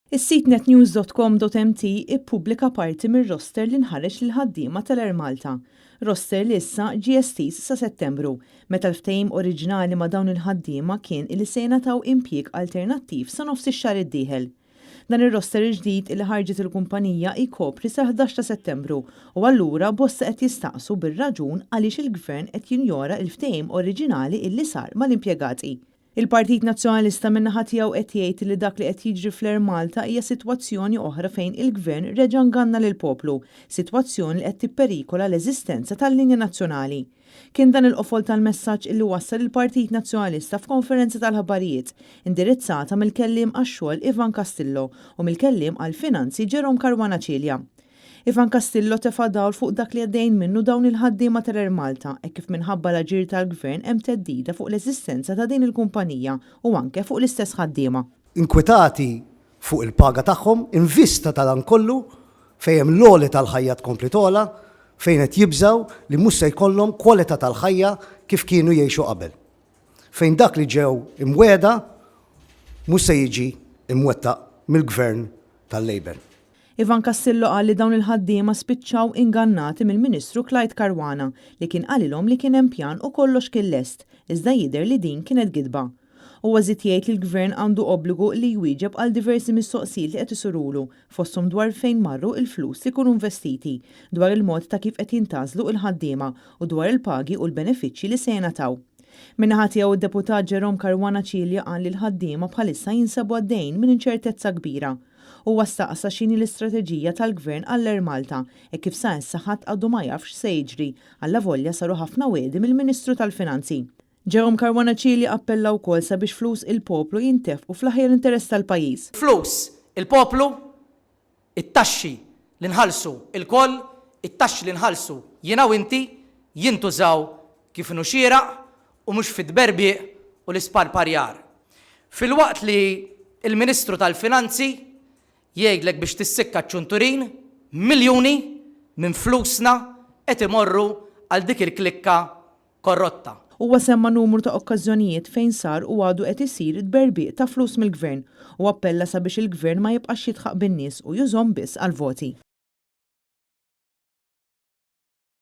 Is-sit netnews.com.mt ippubblika parti mir-roster li nħareġ lill-ħaddiema tal-Air Malta. Roster li issa ġie estiż sa Settembru, meta l-ftehim oriġinali ma' dawn il-ħaddiema kien li se jingħataw impjieg alternattiv sa nofs ix-xahar id-dieħel. Dan ir-roster il-ġdid li ħarġet il-kumpanija jkopri sal-11 ta' Settembru u allura bosta qed jistaqsu bir-raġun għaliex il-Gvern qed jinjora l-ftehim oriġinali illi sar mal-impjegati. Il-Partit Nazzjonalista min-naħa tiegħu qed jgħid li dak li qed jiġri fl-Air Malta hija sitwazzjoni oħra fejn il-Gvern reġa' nganna lill-poplu, sitwazzjoni li qed tipperikola l-eżistenza tal-linja nazzjonali. Kien dan il-qofol tal-messaġġ illi wassal il-Partit Nazzjonalista f'konferenza tal-aħbarijiet, indirizzata mill-Kelliem għax-Xogħol Ivan Castillo u mill-Kelliem għall-Finanzi Jerome Caruana Cilia. Ivan Castillo tefa' dawl fuq dak li għaddejjin minnu dawn il-ħaddiema tal-Air Malta hekk kif minħabba l-aġir tal-Gvern hemm theddida fuq l-eżistenza ta' din il-kumpanija u anke fuq l-istess ħaddiema. Inkwetati fuq il-paga tagħhom in vista ta' dan kollu fejn hemm l-għoli tal-ħajja tkompli togħla, fejn qed jibżgħu li mhux se jkollhom kwalità tal-ħajja kif kienu jgħixu qabel. Fejn dak li ġew imwiegħda mhux se jiġi imwettaq mill-Gvern tal-Labour. Ivan Castillo qal li dawn il-ħaddiema spiċċaw ingannati mill-Ministru Clyde Caruana li kien qalilhom li kien hemm pjan u kollox kien lest, iżda jidher li din kienet gidba. Huwa żied jgħid li l-Gvern għandu obbligu li jwieġeb għal diversi mistoqsijiet li qed isirulu, fosthom dwar fejn marru l-flus li kienu investiti, dwar il-mod ta' kif qed jintgħażlu l-ħaddiema u dwar il-pagi u l-benefiċċji li se jingħataw. Min-naħa tiegħu d-Deputat Jerome Caruana Cilia qal li l-ħaddiema bħalissa jinsabu għaddejjin minn inċertezza kbira. Huwa staqsa x'inhi l-istrateġija tal-Gvern għall-Air Malta, hekk kif sa issa ħadd għadu ma jaf x'se jiġri, allavolja saru ħafna wegħdi mill-Ministru tal-Finanzi. Jerome Caruana Cilia appella wkoll sabiex flus il-poplu jintefqu fl-aħjar interess tal-pajjiż. Flus il-poplu, it-taxxi li nħallsu lkoll, it-taxxi li nħallsu jiena u inti, jintużaw kif inhu xieraq u mhux fit-tberbiq u l-isparparjar. Filwaqt li l-Ministru tal-Finanzi jgħidlek biex tissikka ċ-ċunturin, miljuni minn flusna qed imorru għal dik il-klikka korrotta. Huwa semma numru ta' okkażjonijiet fejn sar u għadu qed isir tberbiq ta' flus mill-Gvern u appella sabiex il-Gvern ma jibqax jidħaq bin-nies u jużhom biss għall-voti.